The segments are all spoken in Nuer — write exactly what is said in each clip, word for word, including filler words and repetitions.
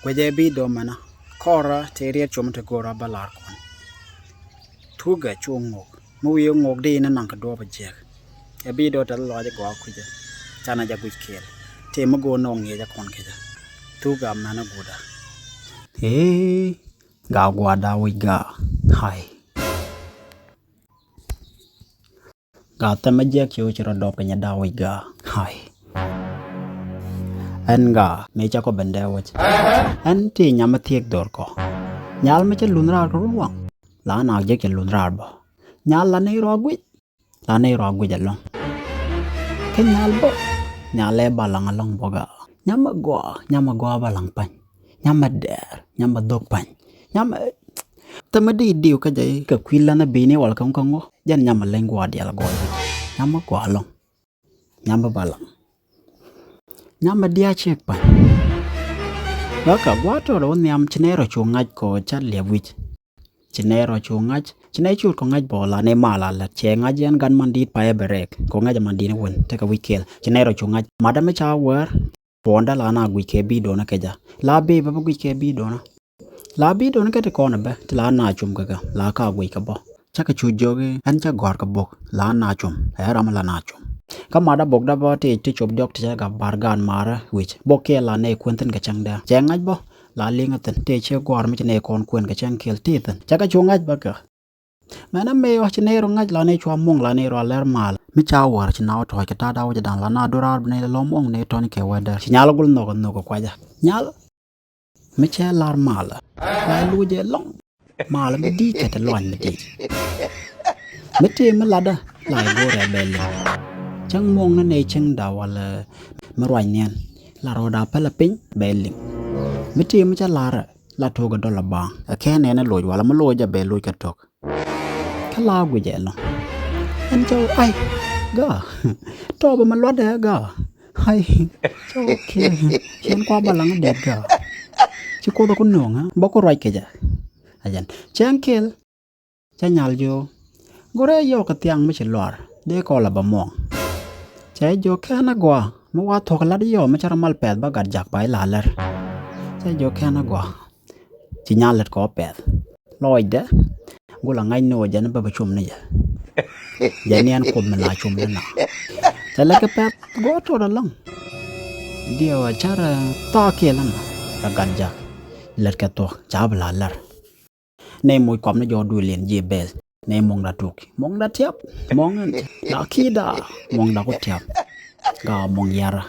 Guecɛ bi dom mɛnä kɔrä te riet com te go̱rä bä lar kɔn. Thukɛ cu ŋok mi wi̱i̱ ŋok di ni naŋ kɛ duɔp a jiɛk. Ɛ bi dom te lɔc gɔaa kui̱cɛ. Canɛ jɛ guic kiɛl. Te mi go̱o̱r nɔŋ ŋiɛcɛ kɔn kecɛ. Thukɛ mɛnä gutdä. Ee, gaa gua̱a̱ da̱a̱ wi̱c gaa. Hai. Gaa thɛmɛ jiɛk ci wä ci rɔ dɔp kɛ nyɛ da̱a̱ wi̱c gaa. Hai. Ɛn gaa mëë cakɔ ben dee wec. Ɛn ti nyam mi thiek dhor kɔ. Nyal mi cɛ lunh raar kɛ run waŋ. La nak jek cɛ lunh raar bɔ. Nyal la ni rɔ guic. La ni rɔ guic ɛlɔŋ. Kä nyal bɔ. Nyal lɛ balaŋ ɛlɔŋ bɔ gaa. Nyam mi gɔaa, nyam mi gɔaa balaŋ pa̱ny. Nyam mi dɛɛr, nyam mi dhok pa̱ny. Nyam mi thɛmɛ di diw kä jɛ kɛ kui̱ länä bini wal kä ŋu kä ŋu. Jɛn nyam mi leny gua̱a̱ diaal gɔaa. Nyam mi gɔaa ɛlɔŋ. Nyam mi balaŋ. Nyam mi diaal ciek pa̱ny. Bä kä gua̱a̱ tɔɔdɛ wä nhiam ci nɛy rɔ cu ŋa̱c kɔ ca liɛp wi̱c. Ci nɛy rɔ cu ŋa̱c, ci nɛy cu kɔ ŋa̱c bɔ la ni mal a lät cɛ ŋa̱c yɛn gan man di̱i̱t payɛ bɛ rɛɛk kɔ ŋa̱c man di̱i̱t wän tekɛ wi̱c kɛɛl. Ci nɛy rɔ cu ŋa̱c madam mi ca wäär. Puɔ̱ndä la na guic kɛ bi do̱nä kɛ jɛ la bi bä bä guic kɛ bi do̱nä. La bi do̱nä kɛ ti kɔn bä ti la na cum kɛ kɛ la ka guic kɛ bä. Cä kɛ cu jiök ɛn cä gɔ̱r kɛ bok la na cum ɛ ram la na cum. Kä madä bok dä bä ti ti cop diɔk ti cä gap bar gan marä wi̱c bok kiɛ la nɛ kuën thin kɛ cäŋ dɛ cɛ ŋa̱c bä. La liŋ thin ti ci gɔ̱r mi ci nɛ kɔn kuën kɛ cäŋ kiɛl ti thin cä kɛ cu ŋa̱c bä kɛ. Mɛn a mëë ɣɔ̱c ci nɛy rɔ ŋa̱c la nɛy cua muɔ̱ŋ la nɛy rɔ a lɛr mal mi ca wäär ci na wä tɔ̱ɔ̱c kɛ ta̱a̱ da̱a̱ wä jɛ da̱a̱n la na do̱raar bi nɛy lɛ lɔ̱m muɔ̱ŋ nɛy tɔ̱ni kɛ wä däär ci nyal gul nhɔk nhɔk kɛ kuacä nyal. Mi cɛ lar mal la luc jɛ lɔ̱ŋ mal mi di̱i̱t kɛ te luany mi di̱i̱t. Mi tëë mi latdä la go̱o̱rɛ bɛ liŋ. Cäŋ muɔ̱ŋ ni nɛy cäŋ da̱a̱ walɛ mi ruac niɛn la rɔɔda pälä piny bɛ liŋ. Mi tëë mi cä larä la to̱k ɛ dɔl a baaŋ ɛ kɛn ɛn ɛ loc walɛ mi loc jɛ bɛ loc kɛ to̱k. Kä la guic ɛlɔ̱ŋ. Ɛn cɛ wä ai gaa tɔɔpä mi luatdɛ gaa. Ai cɛ wä kiɛ ciɛn kua balaŋ diet gaa. Ci kuoth ku no̱o̱ŋä bä ku ruac kecä. Ajɛn cɛn kiɛl. Cɛ nyal jiö go̱rɛ yɔɔk kɛ thiaŋ mi ci luar dee kɔl a bä muɔ̱ɔ̱ŋ. Cɛ jiö kɛn a gɔaa mi wa thuɔ̱k lat yɔɔ mi cä rɔ mal pɛth bä gat jak pay la lär. Cɛ jiö kɛn a gɔaa. Ci nyal lät kɔ pɛth lɔcdɛ. Gul a ŋa̱c ni wä jɛn bä bä cum ni jɛ. Jɛ niɛn kuoth mi la cum ni na. Cɛ lät kɛ pɛth gɔɔ tot alɔŋ. Diɛ wä cär thaak kiɛ län a gat jak. Lät kɛ thuɔ̱k ca bi la lär. Nɛ moc kɔm ni jɔɔk duël in jiɛ bɛl. Nɛ muɔŋda tuk muɔŋda tiap muɔŋ in la ki̱i̱da muɔŋda ku tiap. Gaa muɔŋ yara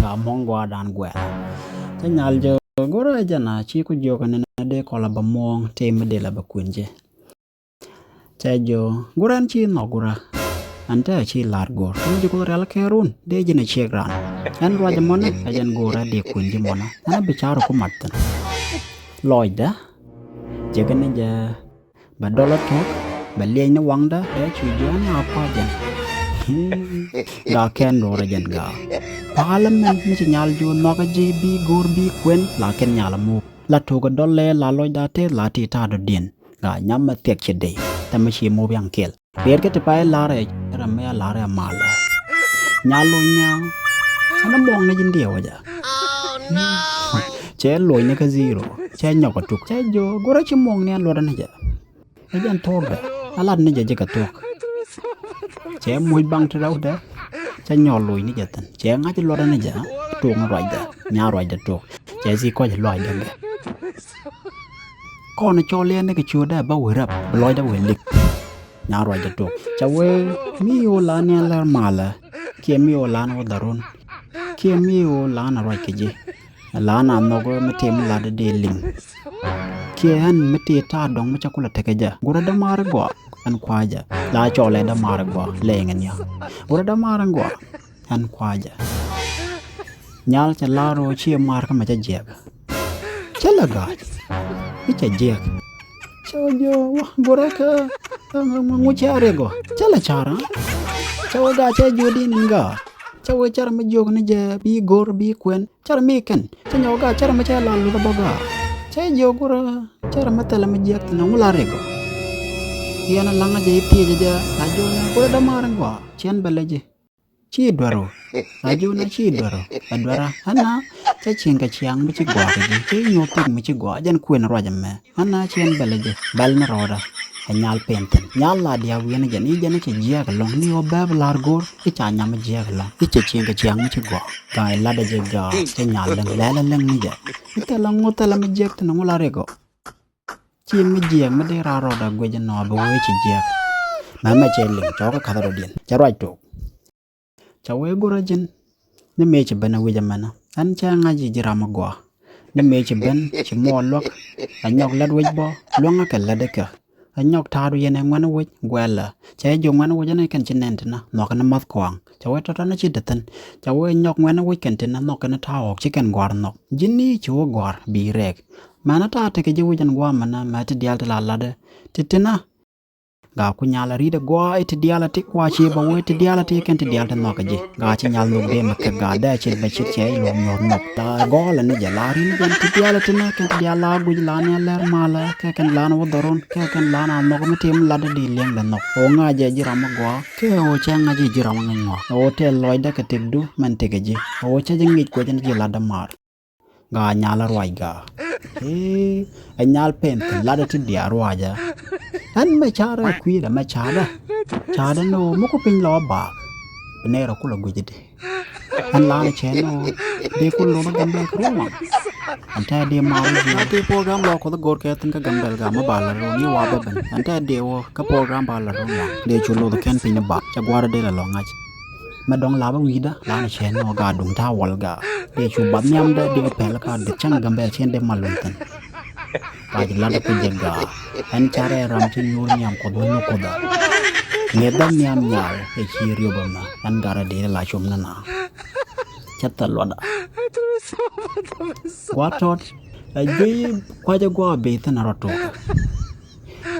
gaa muɔŋ gua̱a̱dan guɛl. Cä nyal jɛ go̱rä jɛn a ci ku jiök ni na dee kɔl a bä muɔŋ tëë mi dee la bä kuën jɛ. Cɛ jiök go̱rä ɛn ci nhɔk go̱rä. Ɛn te a ci la̱r go̱r kä mi ji̱ kuoth rial kɛ run dee ji̱n a ciek ran. Ɛn ruac ɛmɔnä ɛ jɛn go̱rä dee kuën ji̱ mɔnä ɛn a bi ca̱r ku mat thi̱n. Lɔcdä. Jek ni jɛ bɛ dɔl a tuɔ̱k bɛ liɛc ni waŋdä bɛ cu jiɔni a kua jɛn. Gaa kɛn duɔrɛ jɛn gaa. Paalä mɛn mi ci nyal jiö nhɔkä ji̱ bi go̱r bi kuën la kɛn nyal a muk la tuɔ̱k a dɔl lɛ la lɔcda tëë la ti ta̱a̱ dɔ̱diɛn. Gaa nyam mɛ thiɛk ci dee tɛ mi ci muk yaŋ kɛl. Riɛt kä ti pay larɛ ram mi a larɛ a malä. Nyal loc ni a ɛn a muɔŋ ni ji̱n diɛ wä jɛ. Cɛ loc ni kä zero cɛ nyɔk a tuk cɛ jiö go̱rä ci muɔŋ ni a luɔt ni jɛ. Ɛ jɛn thuɔ̱kdɛ a lat ni jɛ ji̱ kɛ thuɔ̱k. Cɛ muc baŋ ti rɛwdɛ cɛ nyɔl loc ni jɛ thi̱n cɛ ŋa̱c luɔtdɛ ni jɛ. Tuɔ̱k ni ruacdɛ nya ruacdɛ tuɔ̱k cɛ si kɔc luacdɛ gɛ. Kɔn cɔl yɛn ni kɛ ciötdɛ bä wee rɛp bi lɔcdɛ wee lik. Nya ruacdɛ tuɔ̱k cɛ wee mi ɣöö la ni ɛn lɛr malä kiɛ mi ɣöö la ni wä dharun. Kiɛ mi ɣöö la ni ruac kɛ ji̱. La na nhɔk mi tëë mi lat dee liŋ. Kiɛ ɛn mi tëë ta̱a̱ dɔ̱ŋ mi ca kulɛ tekɛ jɛ go̱rä dämaari gɔaa. Ɛn kua̱a̱ jɛ la cɔɔlɛ dämaari gɔaa lɛ iŋɛ nhiam. Go̱rä dämaari gɔaa ɛn kua̱a̱ jɛ. Nyal cɛ la̱r ɣöö ciɛ ma̱a̱r kä mɛ cä jiɛk. Cä lɛ ga̱a̱c i̱ cɛ jiɛk. Cɛ wä jiö wä go̱rä kä ŋu cɛ a riɛk gɔaa cä lɛ ca̱r. Cɛ wä ga̱a̱c cɛ jiö di̱n in ga̱a̱c. Cä wee cär mi jiök ni jɛ bi go̱r bi kuɛn cär mi kɛn cä nyɔk gaa cär mi cä la luth bä gaa. Cä jiök gurä cär mi thilɛ mi jiäk thin aŋu la rik. Yɛn a laŋä jɛ i̱ thiecä jɛ la jiök ni gurä dämaar in gɔaa ciɛn bɛ lɛ ji̱. Ci duɛ̈r ɣöö. A jiök ni ci duɛ̈r ɣöö. Ɛ duɛ̈ra. Ɛn na cä cieŋ kɛ ciaŋ mi ci gɔaa kɛ ji̱. Cä nyuɔ̱th thik mi ci gɔaa. Jɛn kuën ruac ɛmɛ. Ɛn na cä ɛn bɛl ɛ ji̱. Bɛl ni rɔɔdä. Ɛ nyal pen thi̱n. Nyal la diaal wi̱i̱ ni jɛn. I̱ jɛn i̱ cɛ jiääk ɛlɔ̱ŋ. Ni ɣöö bɛɛp lar go̱r. I̱ ca nyam i̱ jiääk ɛlɔ̱ŋ. I̱ cɛ cieŋ kɛ ciaŋ mi ci gɔaa. Ga̱a̱c lat ɛ ji̱ ga̱a̱. Cä nyal läŋ. Lɛl ɛ läŋ ni jɛ. I̱ thilɛ ŋu thilɛ mi jiääk thi̱n ŋu la rik ɔ. Ci mi jiääk mi dee raar rɔɔdä guic inɔ bi wee ci jiääk. Mɛmɛ cɛ liŋ cɔɔk kä ka̱th rɔ̱diɛn. Cɛ ruac tok. Ca wee go̱rä ji̱n. Ni mëë ci ben a wi̱c ɛmɛnä. Ɛn cɛ ŋa̱c ji̱ ji̱ ram mi gɔaa. Ni mëë ci ben ci muɔɔr luäk. A nyɔk lät wec bä luäŋä kɛ lätdä kɛ. A nyɔk ta̱a̱du yɛn ɛ ŋuɛ̈ni wec guɛlä. Cɛ jɛ ŋuɛ̈ni wec ɛn kɛn ci nɛn tinä nhɔk kɛn math kɔaŋ. Ca wee tɔ̱tɔ̱ ni ci däthän. Ca wee nyɔk ŋuɛ̈ni wec kɛn tinä nhɔk kɛn ta̱a̱ ɣɔk ci kɛn gua̱a̱r nhɔk. Ji̱n ni ci wä gua̱a̱r bi rɛɛk. Mɛnä ta̱a̱ tekɛ ji̱ wec ɛn gua̱a̱r mɛnä mɛ ti diaal ti la latdä. Ti tinä. Gaa ku nyal a ri̱t ɛ gua̱a̱ i̱ ti diaal a ti kua ci bä wee ti diaal a ti kɛn ti diaal ti nhɔk ɛ ji̱. Gaa ci nyal nhök dee mɛ kɛ gaa dee cit bɛ cit cɛ i̱ luɔ̱k nyuɔ̱th nhɔk. La gɔɔlɛ ni jɛ la ri̱n jɛn ti diaal a ti nɛ kɛn ti diaal la guic la ni a lɛr malɛ kɛ kɛn la ni wä dhɔrun kɛ kɛn la ni a nhɔk mi tim lat di liɛŋ dɛ nhɔk. Ɣöö ŋa̱c jɛ ji̱ ram mi gɔaa kɛ ɣöö cɛ ŋa̱c ji̱ ji̱ ram mi ŋa̱c ŋɔak. Ɣöö tɛ lɔcdɛ kɛ tëkdu mɛn tëkɛ ji̱. Ɣöö cɛ ji̱ ŋi̱c kuecä ni ji̱ latdä maar. Gaa nyal a ruac gaa. Ee, ɛ nyal pen kɛ lat a ti diaal ruacä. Ɛn mɛ ca̱rä ɛ kui̱dä mɛ ca̱dä. Ca̱dä ni ɣöö mi ku piny lɔ baak. Bi nɛɛr a kulɛ guic di. Ɛn la̱a̱n cɛ ni ɣöö dee ku lo̱th a Gambɛl kɛ ruɔ̱n. Ɛn tɛ dee maar i̱ ji̱. Ti program lɔ kuɔth go̱r kɛ thi̱n kä Gambɛl gaa mi ba la ruɔ̱n i̱ wa bä ben. Ɛn tɛ dee wä kä program ba la ruɔ̱n. Dee cu lo̱th kɛn piny ni ba cɛ gua̱a̱r dee la lɔ ŋa̱c. Mɛ dɔ̱ŋ la bä wi̱i̱dä la̱a̱n cɛ ni ɣöö gaa duŋ ta̱a̱ wäl gaa. Dee cu bath nhiamdä dee pɛl ka dee cäŋ Gambɛl cɛn dee mal luny thi̱n. Ka ji̱ lat ɛ ku jɛ gaa. Ɛn carɛ ram ci nyuur nhiam kuɔth mi nhök kuɔth a. Ŋi̱eth däk nhiam nyal ɛ ci riöp ɛmɛ. Ɛn garɛ dee la com ni na. Cä thil luɔtda. Gua̱a̱r tɔt ɛ juey kuacä gua̱a̱r bey thi̱n a rɔ tuɔɔkä.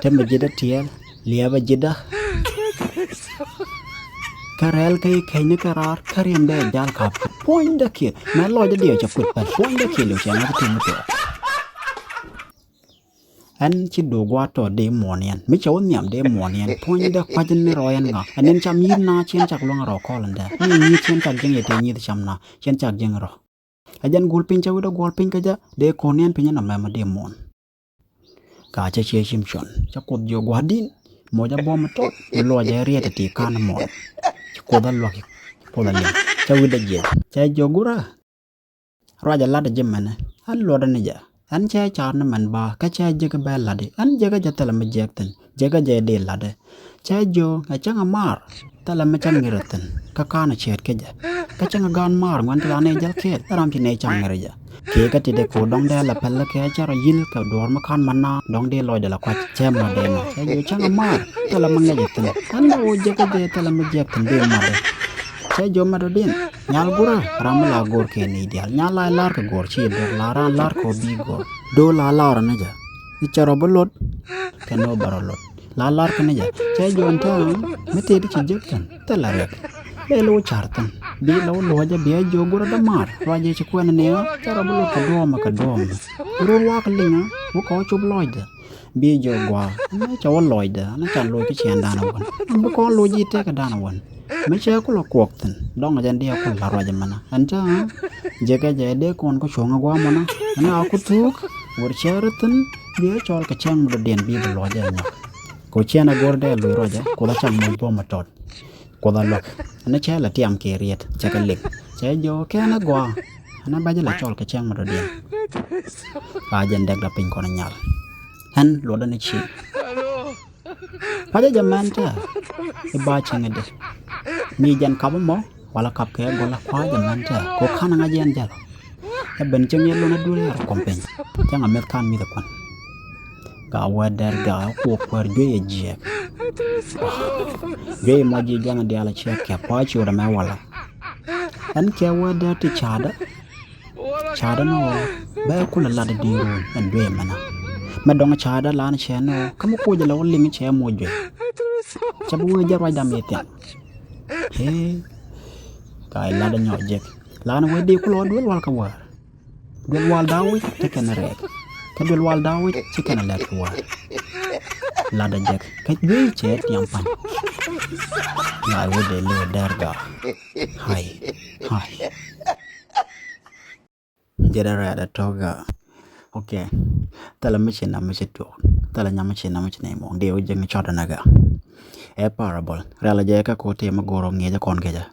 Te mi ji̱dä tiɛɛl liɛpä ji̱dä. Kä rɛl kä i̱ kɛny ni kä raar kä riɛm dee jal kap puɔ̱nydä kiɛth. Mɛ lɔcdä diɛw cɛ kuet pɛl puɔ̱nydä kiɛth liw cɛ ŋa̱th tim mi tuɔɔk. Ɛn ci do̱o̱k gua̱a̱r tɔt dee muɔ̱ɔ̱n yɛn mi cɛ wä nhiam dee muɔ̱ɔ̱n yɛn puɔ̱nydä kua̱c ni rɔ yɛn ŋa. Ɛn in cam yi̱t na ciɛn cak luäŋ rɔ kɔl ɛn dɛ ni nyi̱i̱t ciɛn cak ji̱ŋ yɛ tëë nyi̱i̱t cam na ciɛn cak ji̱ŋ rɔ. Ɛ jɛn guul piny cä wi̱cdä guɔl piny kä jɛ dee ko̱n yɛn piny ɛn ɔ mɛmɛ dee muɔ̱ɔ̱n. Ka cä ciɛ Cimcɔn cä kuoth jiök gua̱a̱r di̱n. Moc a buɔ̱m tɔt mi luɔc ɛ riɛt ɛ ti ka̱n muɔ̱ɔ̱n. Ci kuoth a luäk ci kuoth a liŋ cä wi̱cdä jiɛc cä jiök gurä. Ruac a lat a ji̱ mɛnɛ ɛn luɔtdä ni jɛ. Ɛn cɛ car ni mɛn ba kä cɛ jiäk bɛ latdi ɛn jiäkä jɛ thilɛ mi jiɛk thi̱n jiäkä jɛ dee latdɛ. Cɛ jiök ɛ cäŋ a maar thilɛ mi cä ŋir a thi̱n kä ka̱n a ciɛɛt kä jɛ. Kä cäŋ a gaan maar ŋuɛn ti la nɛy jäl kɛɛl ɛ ram ci nɛy cä ŋir a jɛ. Kiɛ kä ti dee ko̱o̱r dɔ̱ŋ dee la pɛl kɛ cä rɔ yi̱l kɛ duɔ̱ɔ̱r mi ka̱n mɛ na dɔ̱ŋ dee lɔcdɛ la kuac cɛ mɛ dee nɔ cɛ jiök cäŋ a maar thilɛ mi ŋɛc a thi̱n. Ɛn dee wä jiäkä jɛ thilɛ mi jiɛk thi̱n dee mɛ dee. Cɛ jiök mɛ dɔ̱diɛn nyal gurä ram mi la go̱o̱r kɛ nɛy diaal nyal la lar kɛ go̱o̱r ci dee la ran lar kɛ wä bi go̱o̱r. Do̱o̱ la lar ni jɛ i̱ cɛ rɔ bi lot kɛ ni wä bɛ rɔ lot. La lar kɛ ni jɛ cɛ jiök ɛn tääŋ mi tëë di ci jiäk thi̱n thilɛ riɛk. Lɛl wä car thi̱n bi la wä luɔcä bi a jiök gurä dämaar ruac jɛ ci kuɛn ni ɣä cɛ rɔ bi lot kɛ duɔ̱ɔ̱mɛ kɛ duɔ̱ɔ̱mɛ. Bi ruɔ̱n wakä liŋä wä kɛ wä cop lɔcdɛ. Bi jiök gua̱a̱ mi cɛ wä lɔcdɛ ni ca loc kä ciɛɛŋdan a wän. Bi kɔn loc i̱ tëëkä dan a wän. Mi cɛ kulɛ kuɔk thi̱n dɔ̱ŋ jɛn diɛ kul la ruac ɛmɛnä ɛn tääŋ. Jiäkä jɛ dee kɔn kä cuɔ̱ŋä gua̱a̱ mɔnä ɛn a ku thuuk wër cɛ rɔ thi̱n. Bi a cɔl kɛ cäŋ mi dɔ̱diɛn bi bi luɔcɛ nyɔk. Kɛ ciɛn a go̱r dee luc ruacɛ kuoth a cam moc buɔ̱m a tɔt. Kuoth a luäk ɛn cɛ la tiam kiɛ riet cɛ kɛ lik cɛ jiök kɛn a gua̱a̱. Ɛn a bacɛ la cɔl kɛ cäŋ mi dɔ̱diɛn. Ka jɛn dɛk la piny kɔn a nyal. Ɛn luɔtdä ni ci. Pacä jɛ mɛn tɛ i̱ ba cieŋ i̱di. Mi jɛn kap imɔ wala kap kɛ gɔl a kua jɛ mɛn tɛ ko kan ŋa̱c yɛn jɛl. Ɛ ben cieŋ yɛn lon a duel yar kɔm piny. Cäŋ a meth kan mi̱th ɛ kuan. Gaa wee dɛr gaa kuɔ kuɛɛr juey ɛ jiɛk. Juey mɔ ji̱ jɛn a diaal a ciɛ kɛ kua ciöt ɛmɛ wala. Ɛn kɛ wee dɛr ti ca̱a̱dä. Ca̱a̱dä ni ɣöö bɛ kulɛ lat di ruun ɛn duee mɛnä. Mɛ dɔ̱ŋ ca̱a̱dä lan cɛ ni ɣöö kä mi kuɔc la wä liŋ cɛ moc juey. Cɛ bi wee jɛ ruacdam i̱ thiaŋ. Ee. Ka i̱ lat nyɔk jek lan wee di kulɔ duel wal kä wäär. Duel wal da̱a̱ wi̱c ci kɛn rɛɛk. Kä duel wal da̱a̱ wi̱c ci kɛn lɛk kä wäär. Ladä jek kä juey cɛ tiam pan. Lai wä dee liw dɛr ga. Hai. Hai. Jɛ dee rɛɛdɛ tɔk ga. Ok. Thilɛ mi ci nam mi ci tuɔk. Thilɛ nyam mi ci nam mi ci nɛy muɔ̱ŋ dee wä jek ni cɔt dɛ nɛ ga. Ɛ parable. Rɛl jɛ kä ko tëë mi go̱o̱r ɔ ŋi̱eecä kɔn kecä.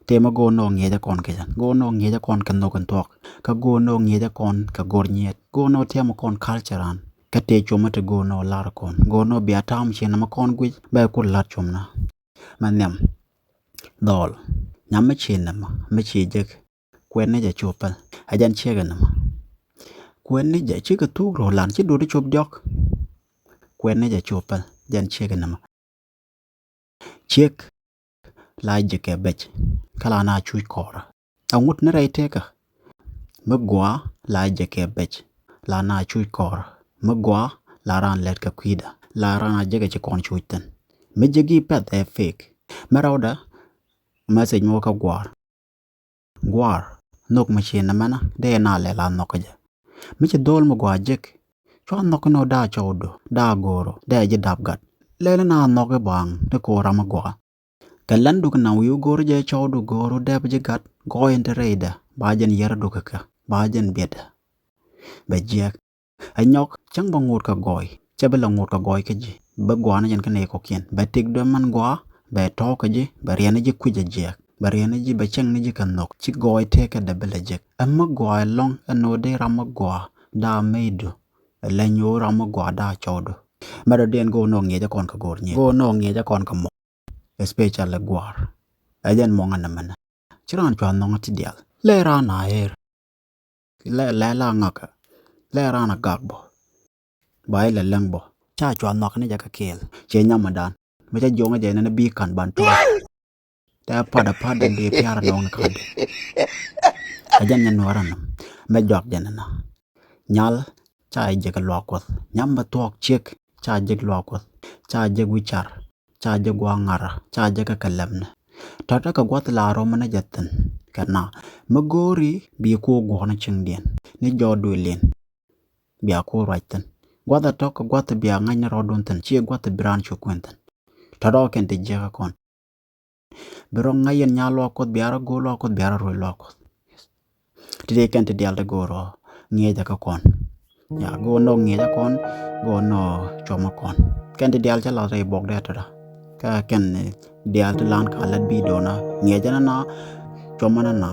Tëë mi go̱o̱r ni ɔ ŋi̱eecä kɔn kecä. Go̱o̱r ni ɔ ŋi̱eecä kɔn kɛ nhök in thuɔk. Kä go̱o̱r ni ɔ ŋi̱eecä kɔn kɛ go̱r nyiet. Go̱o̱r ni ɔ tiɛm kɔn culture an. Kä tëë cuɔmä ti go̱o̱r ni ɔ lar kɔn. Go̱o̱r ni ɔ bia ta̱a̱m ci nam kɔn guic bɛ kur lat cuɔmna. Mɛ nhiam. Dhɔl. Nyam mi ci nam mi ci jek. Kuɛn ni jɛ cu päl. Ɛ jɛn ciek ɛ nam. Kuɛn ni jɛ cikɛ thuk ro̱o̱lan ci duut cop diɔk. Kuɛn ni jɛ cu päl. Jɛn ciek ɛ nam. Ciek la jekɛ bec kä la na cuc kɔɔrä. Aŋut ni rɛy tekä. Mi gua la jekɛ bec la na cuc kɔɔrä. Mi gua la ran lɛt kɛ kui̱dä la ran a jekɛ ci kɔn cuc thin. Mi jek i̱ pɛth ɛ fek. Mi rɛwdä message mi wä kä gua̱a̱r. Gua̱a̱r nhök mi ci nɛmɛnä dee na lɛ la nhɔk kä jɛ. Mi ci dho̱o̱l mi gua jek. Cua nhɔk ni wä daa cɔwdu daa go̱o̱ru dee ji̱ dap gat. Lɛl na nhɔk i̱ baŋ ni ko̱o̱r ram mi gua. Kɛ lɛn duk na wi̱i̱ go̱o̱r jɛ cɔwdu go̱o̱ru dɛp ji̱ gat gɔɔy in te rɛydɛ ba jɛn yɛr duk kɛ ba jɛn biɛtdɛ. Bɛ jiɛk. Ɛ nyɔk cäŋ bä ŋot kɛ gɔɔy cɛ bi la ŋot kɛ gɔɔy kä ji̱ bä gua̱a̱n jɛn kä nɛy kɔkiɛn bɛ tik duɛ mɛn gua̱a̱ bɛ tɔ̱ɔ̱k kä ji̱ bɛ riɛn ji̱ kui̱c ɛ jiɛk bɛ riɛn ji̱ bɛ cäŋ ni ji̱ kɛ nhök ci gɔɔy tëëkɛ dɛ bi la jek. Ɛ mi gɔɔy lɔ̱ŋ ɛ no̱o̱di ram mi gɔaa daa meydu. Ɛ leny ɣöö ram mi gɔaa daa cɔwdu. Mɛ dɔ̱diɛn go̱o̱r nɔ ŋiɛcä kɔn kɛ go̱o̱r nyiet go̱o̱r nɔ ŋiɛcä kɔn kɛ mɔ. Especially gua̱a̱r. Ɛ jɛn muɔŋä nɛmɛnɛ. Ci raan cua nhɔŋä ti diaal lɛ raan a ɣer. Lɛ lɛ la ŋakä. Lɛ raan a gak bɔ. Ba ilɛ lɛŋ bɔ ca cua nhɔk ni jɛ kɛ kɛɛl. Ciɛ nyamadan mi ca jiɔŋä jɛ nɛn bi ka̱n ban tɔ̱. Tɛ pat a pat dee piar a nɔŋ ni ka̱n. Ɛ jɛn nyɛ nuɔrä nɔm mɛ juak jɛ nɛn. Nyal ca jɛ kɛ luak kuɔth nyam bɛ thuɔk ciek ca jɛ luak kuɔth ca jɛ wi̱car. Ca jɛ gua̱a̱ ŋa̱rä ca jɛ kɛ kɛ lɛpnɛ. Tɔ̱tɛ kɛ gua̱th la rɔmɛ ni jɛ thi̱n. Kɛ na mi go̱o̱ri bi kuɔ guɔ̱ɔ̱k ni ciŋdiɛn ni jɔɔdu ilin. Bia kuɔ ruac thi̱n gua̱th a tɔ̱ kɛ gua̱th bia ŋa̱c ni rɔɔdun thi̱n ciɛ gua̱th bi raan cu kuɛn thi̱n. Tɔ̱tɛ kɛn ti jiäkä kɔn. Bi rɔ ŋa̱c yɛn nyaal luak kuɔth bia rɔ go̱o̱r luak kuɔth bia rɔ ruec luak kuɔth. Ti dee kɛn ti diaal ti go̱o̱r ɔ ŋiɛcä kä kɔn. Ya go̱o̱r nɔ ŋiɛcä kɔn go̱o̱r nɔ cuɔmä kɔn. Kɛn ti diaal cä lath rɛy buɔk dee tɔ̱tɔ̱. Kä kɛn diaal ti lan ka lät bi do̱na ŋiɛcä nana cuɔmä nana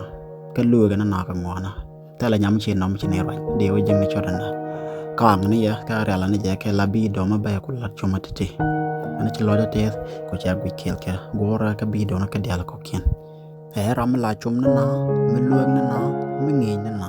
kä luekä nana kä ŋuana. Thilɛ nyam ci nɔm ci ni ruac dee wä ji̱ŋ ni cɔt ɛnɛ. Kaŋ ni yɛ kä riala ni jɛ kɛ la bi dɔmä bɛ ku lat cuɔmä ti̱ti̱. Ɛn ci lɔcdä tɛth ku cɛ guic kɛɛl kɛ guɔrä kä bi dɔna kä diaal kɔkiɛn. Ɛ ram mi la cum ni na mi lueek ni na mi ŋi̱i̱c ni na.